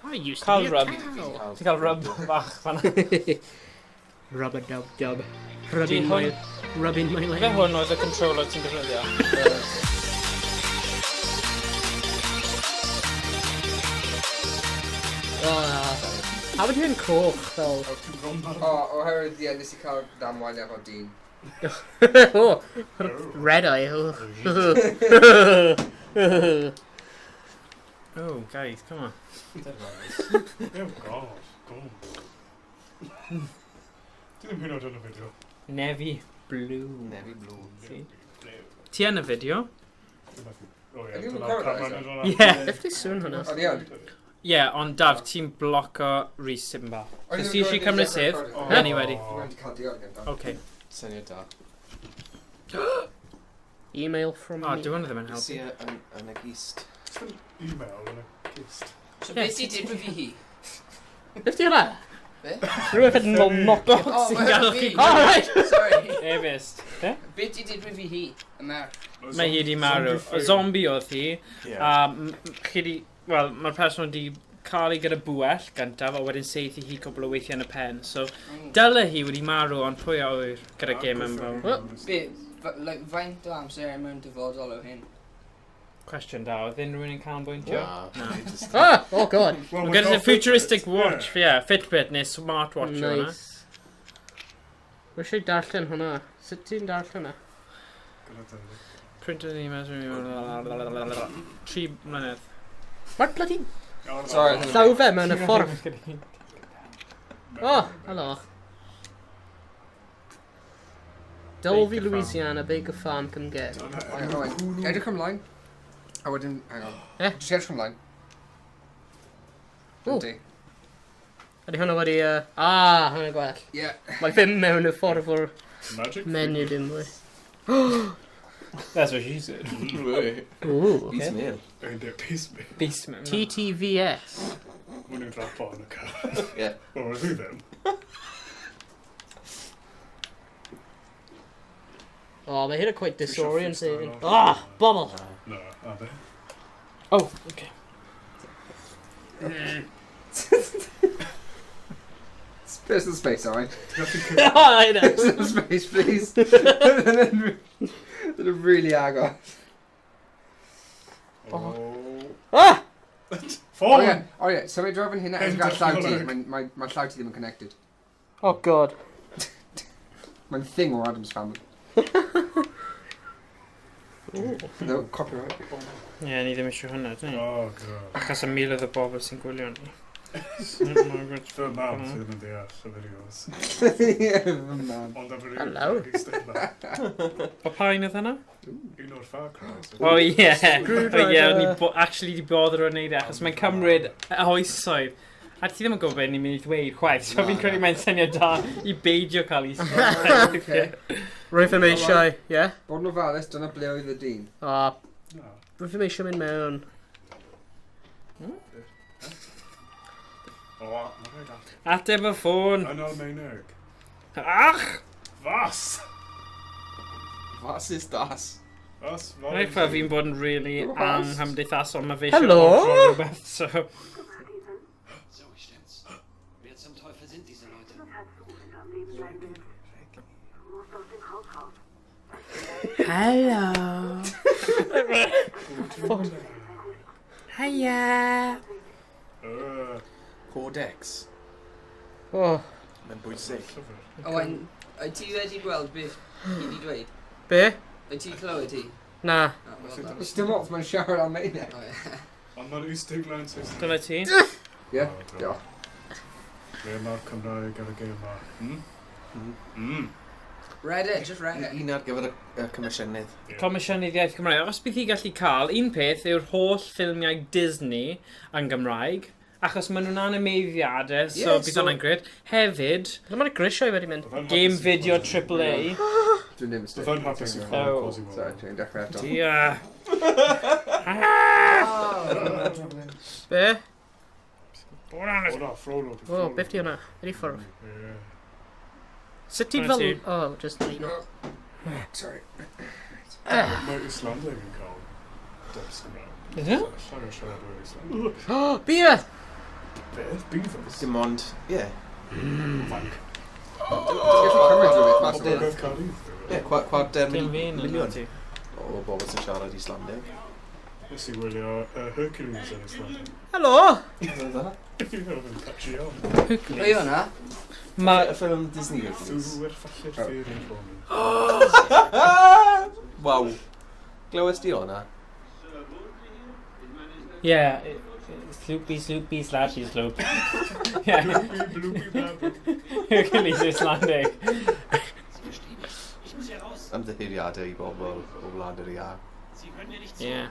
I used to Cael be a rub. cow. Ti'n cael rub bach fan'na. Rub a dub dub. Di Rubbing my, hwn- rubbing my leg. Fe hwn oedd y controller ti'n defnyddio? Oh, a wedi hyn coch fel... O, oherwydd, ie, nes i cael ddamwain efo dyn. Oh, red eye. Oh. Oh, guys, come on. Oh, God. Go. Ti ddim hyn oed yn y fideo. Nefi Blue. Nefi Blue. See? Ti yn y fideo? O ie, Ydy nhw'n dyna'r cofio camera that, yn dod Ie. lan. Beth di sŵn hwnna? O'n i yn. Ie, ond Daf, ti'n bloco Rhys tipyn bach. O'n i So ddim ti yn eisiau gwybod cymryd ni sedd? dechrau O. Na ni wedi. Dwi'n wedi cael diod gyda. Okay. Syniad da. Email from O, me. dyw hwnna ddim yn Nes helpu. i yn, yn y gist. Just an email yn y gist. So beth ti digwydd fi hi? Beth di hwnna? Be? Rhywbeth yn fel knock O, Sy'n mae gadw hwnna chi- fi. Oh, right! Sorry. E-byst. Be? Beth ti digwydd fi hi? Y merch. Mae hi di marw. Zombie Zombie oedd hi. Yeah. A chi di... Wel, mae'r person wedi cael ei gyda bwell gyntaf, a wedyn seithi hi cwbl o weithiau yn y pen. So, dyle hi wedi marw, ond pwy a wyr gyda gêm enfawr. Well, Be, like, faint o amser mewn dyfodol o hyn? Cwestiwn da, oedd unrhyw un yn canolbwyntio? Na. Na. Just, Ah! Oh, God. Well, Mae we've gyda got futuristic Fitbit, watch, yeah. yeah, Fitbit neu smartwatch yw hwnna. Nice. Rwy eisiau darllen hwnna. Sut ti'n darllen hwnna? Gyda dyna. Print an email, 3 mlynedd. Mae'r bloody O, na. Sorry. llaw fe mewn y ffordd. Oh, helo. Dolby, Baker Farm. Louisiana, Baker Farm, come get. Hang on, edrych ymlaen. A wedyn, hang on. Eh? Just edrych ymlaen. Ww. Yndi. Ydy hwnna wedi... Ah, hwnna gwell. Ie. Mae ddim mewn y ffordd o'r Magic menu dim mwy. That's what she said. Ooh, Ooh, Beast okay. meal. And a piece me. Beastman. TTVS. Maen nhw'n rapo yn y car. Yeah. Wel, dwi ddim. Oh, mae hyn yn quite Dwi isio disorienting. freestyle. Ah, bobl! Na, a fe. Oh, okay. Personal space, alright? Ti'n gallu cymryd- Oh, I know. Personal space, please. Dyna really agos. Oh. Ah! O Ffôn! ie, o ie, symud draw fan hyn a edrych ar llaw ti. Technoleg. Mae llaw ti ddim yn connected. Oh, God. Mae'n thing o Adam's Family. Ooh. No, copyright. Ie, yeah, ni ddim eisiau hwnna, dyn ni? Oh, God. Achos y miloedd o bobl sy'n gwylio ni. Margaret. Fy mam sydd ddim yn deall y fideos. Ie, fy mam. Ond am Hello. O pa un oedd hwnna? Un o'r Far Cry's. O ie. O ie, Screwdriver. o'n i actually di bothero wneud e, achos mae'n cymryd oesoedd. A ti ddim yn gwybod beth ni'n mynd i ddweud chwaith, so Na, fi'n credu na. mae'n syniad da i beidio cael ei Okay. Rwy'n ddim eisiau, ie? Bod yn ofalus, dyna ble oedd y dyn. Ah, Na. rwy'n ddim eisiau mynd mewn. O, mae'n rhaid at. Ateb y ffôn. Yn Almaeneg. Ach! Was! Was ist das? Was? Mae'n ffa fi'n bod yn really Was? anghymdeithasol, mae fe eisiau Helo? ordro rhywbeth, so... So, stimmt's. Wer zum Teufel sind diese Leute? Hello. Hiya. Codex. Oh, Mae'n bwysig. Llyfr. Owain, wyt ti wedi gweld beth hi wedi dweud? Be? Wyt ti'n clywed hi? Na. Oh, well done. Oes dim ots, mae'n siarad Almaeneg. Oh, ie. Ond mae'n East-England Saesneg. Dyna ti. Ie, Oh, diolch. Ble mae'r Cymraeg ar y gêm ma? Hmm? Hmm. Reddit, just Reddit. Un ar gyfer y comisiynydd. Ie. Comisiynydd Iaith Gymraeg. Os bydd hi gallu cael, un peth yw'r holl ffilmiau Disney yn Gymraeg, achos maen nhw'n animeiddiadau, so Ie, bydd so- hwnna'n gret. Hefyd, Mae'r grisiau wedi mynd. Byddai'n game hapus i video chwarae- triple A. Dwi'n ddim yn Byddai'n hapus i chwarae Oh. Quasimodo. Sorry, dwi'n dechrau eto. Dia. Be? Bod yn O na, Frollo. O, beth di hwnna? Ydi ffordd. Ie. Sut ti Dyna fel... ti. Oh, just lean off. Sorry. Mae Islandeg yn cael dubs Cymraeg. Is it? Llai o siaradwyr Islandeg. Oh, beer! Beth? Beavers? Dim ond, ie. Fanc. Ti'n gallu cymryd rhywbeth mas o hwnna. Poblogaidd Caerdydd. Ie, cwarter Dim fi yn miliwn ti. o bobl sy'n siarad Islandeg. Nes i wylio Hercules yn Iceland. Helo! Oedd yn catchy iawn. Pwy yw hwnna? Mae... Y ffilm Disney Hercules. Thwy'r ffallu'r ffyr yn ffôn. Waw. Glywes di hwnna? Yeah. Sloopy, sloopy, slashy, sloop. Yeah. Bloopy, bloopy, blabby. Hercules Icelandic. Sie verstehen mich. Ich muss hier raus. Ymddiheuriadau i bobl o wlad yr ia. Sie hören mir nicht zu. Yeah.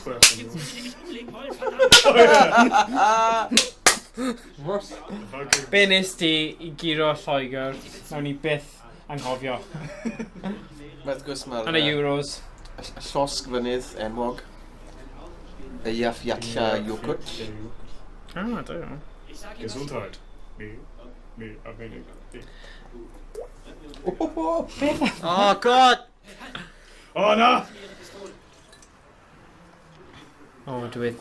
Chwech yn Gibt es die, die mich umlegen wollen? Verdammt! What? nhw. Be nes ti i guro Lloegr? Nawn ni byth anghofio. Mae wrth gwrs mae'r... Yn y Euros. Y llosg fynydd enwog. Eyjafjalla Jökull. Ah, da iawn. Ich sag Ihnen, was ich Gesundheit. Mi. Mi. A mi. Mi. Ohoho! Oh, God! O na! will. Ihre Pistole. O, dwi...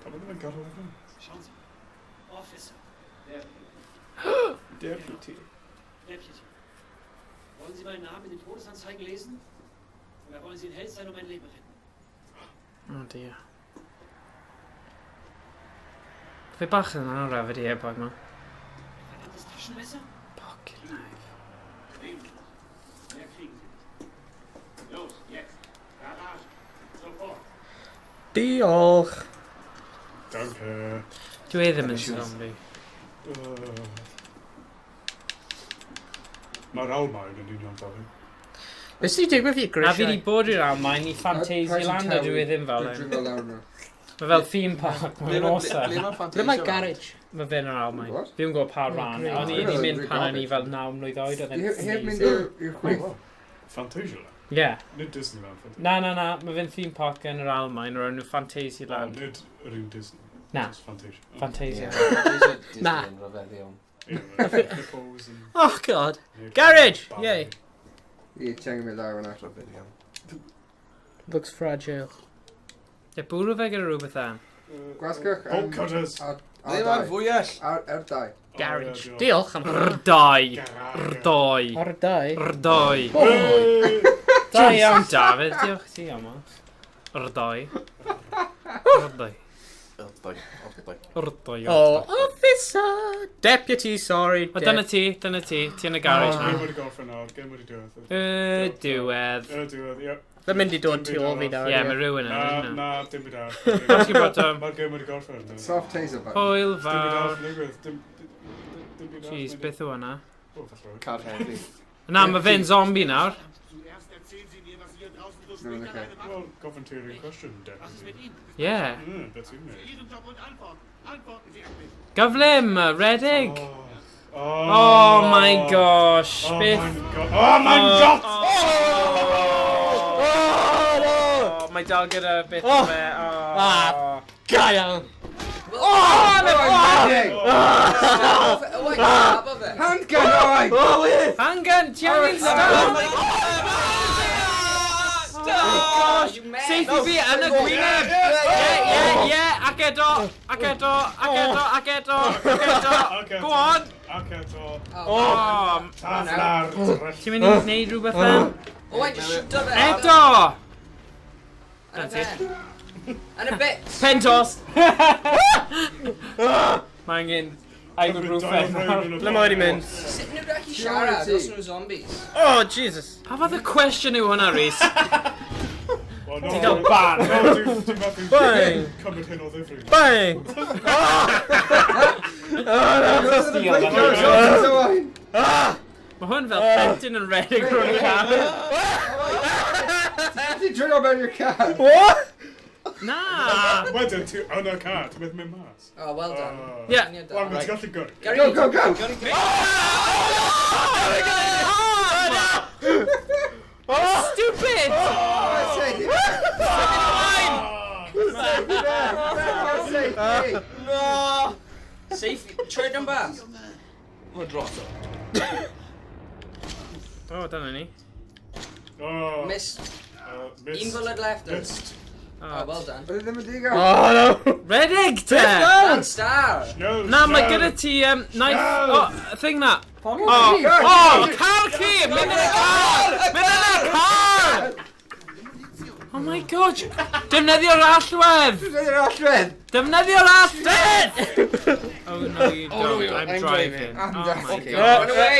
Pam oedd yn gadael efo? Schauen Sie. Officer. Deputy. Deputy. Wollen Sie meinen Namen in den Todesanzeigen lesen? Oder wollen Sie ein Held sein und mein Leben retten? Oh dear. Fe bach yn araf ydi e boi ma. Ein verdammtes Taschenmesser? Pocket knife. Nehmen Sie das. Mehr kriegen Sie nicht. Los, jetzt. Garage. Sofort. Diolch! Danke. Dwi e ddim yn zombie. Mae'r Almaen yn union fel hyn. Beth sy'n digwydd i A fi grisiau? di bod i'r Almaen i Fantasyland a dwi e ddim fel Dwi'n hyn. dringo lawr nhw. Mae fel theme park, Ble mae'n awesome. mae Ble mae Fantasia? garage? Mae fe'n yr Almaen. What? Fi'n gwybod pa Oh, ran. great. O'n i wedi mynd pan o'n i fel 9 mlwydd oed, oedd e'n Heb mynd amazing. i'r chwith. Fantasia? Yeah. Nid Disneyland Fantasia. Na, na, na, mae fe'n theme park yn yr Almaen o'r enw Oh, Fantasyland. nid yr un Disney. Na. Just Fantasia. Oh. Fantasia. Fantasia Na. Disney yn rhyfedd iawn. Ie, hippos and- Oh, God. Garage! Yay. Ie, ti angen mynd lawr yna. Rhyfedd iawn. Looks fragile. Ie, bwrw fe gyda rhywbeth e. Gwasgwch Bolt cutters! Ar Ble mae'r dau. fwyell? Ar dau. Garage. Oh, ie, Diolch am hwnna. Rdoi. Garage. Rdoi. Ar y dau. Rdoi. Hey! Da iawn, David. Diolch ti am o. Rdoi. Rdoi. Rdoi. Rdoi. Rdoi. Oh, officer! Deputy, sorry. O, dyna ti, dyna ti. Ti yn y garage Game nawr. wedi gorffen nawr, game wedi diwedd. Y diwedd. Y diwedd, ie. Mae'n mynd i dod tu ôl fi nawr. Ie, mae rhywun yn Na, yna. na, dim byd arall. Ti'n gwybod, Mae'r game wedi gorffen. nawr. Soft taser button. Hwyl Dim byd fawr. arall yn digwydd. Dim dim byd arall. Jeez, beth yw hwnna? O, falle. Car heavy. Na, mae fe'n zombie nawr. Zuerst erzählen Sie mir, was Sie hier draußen so No, spät okay. alleine machen. Wel, gofyn ti'r un cwestiwn, Was ist deputy. mit Ihnen? Ie. Beth ti'n Zu neud? Ihrem Job und antworten. Antworten Sie endlich. Gyflym, redig. Oh, Oh my gosh. Oh Beth... my god. Oh my god! Oh, no! Mae dal gyda beth Oh. fe. Oh. Ah. Ga iawn! Oh, medic! Oh, wait, stab fe. Handgun, alright! Handgun, ti angen stab! Oh, you mad. Seithi fi yn y gwyneb! Ie, ie, ie, ac eto, ac eto, ac eto, ac eto, ac eto. Ac eto. Go on! Ac eto. Oh, Taflar. ti'n mynd i wneud rhywbeth then? Oh, wait, just shoot fe. Eto! Yn y pen. Yn y bit. Pen tost! Mae angen ibuprofen. Ble mae wedi mynd? Sut nhw'n gallu siarad os nhw'n zombies? Oh, Jesus. Pa fath o cwestiwn yw hwnna, Rhys? Well, Ti'n cael ban. No, dwi'n methu Bang! cymryd hyn o ddifri. Bang! Mae hwn fel plentyn yn redeg rhwng y car. Ti'n dringo mewn i'r car? What? Na! Wedyn, ti yn y car, ti'n methu mynd mas. Oh, well done. Oh. Yeah. Syniad da. Wel, ti'n gallu gyrru. Gary, Go, go, go! Stupid! Oh, I say, say, Safe. Trwy dyn bach. Mae'n dros o. O, dyna ni. Oh, Missed. Missed. Un bullet left. Missed. Oh, well done. Oedd e ddim yn digon. Oh, no! Redig te! Dan star! Schnell, Na, mae schnell. gyda ti knife. Schnell. Oh, thing na. Oh, Oh, oh, car ci! Mynd yn y car! Mynd yn y car! Oh my God! Defnyddio'r allwedd! Defnyddio'r allwedd! Defnyddio'r allwedd! Oh no, you Oh, no, don't. you don't. I'm I'm driving. driving. I'm Oh my driving. God. Run away!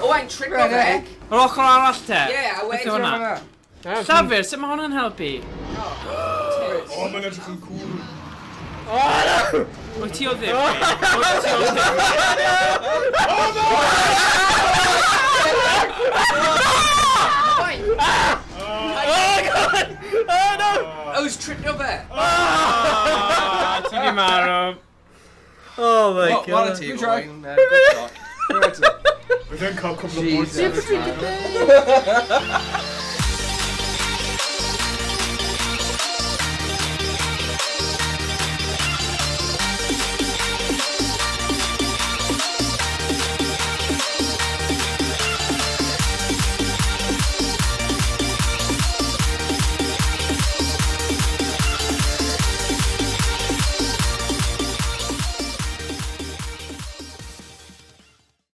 Oh, I'm tripped over. Redig! Yr ochr arall te. Yeah, I Beth went. yw hwnna? Llafur, sut mae hwnna'n helpu? O, mae'n edrych yn cool. Wyt ti o ddim? Wyt ti o ddim? Oh, God! Oh, no! I was tripped over. Ah, Ti di marw. Oh, my What, what a God. team, Good try. Owain. Good shot. Bydd e'n cael cwbl o bwynt. Jesus. ar y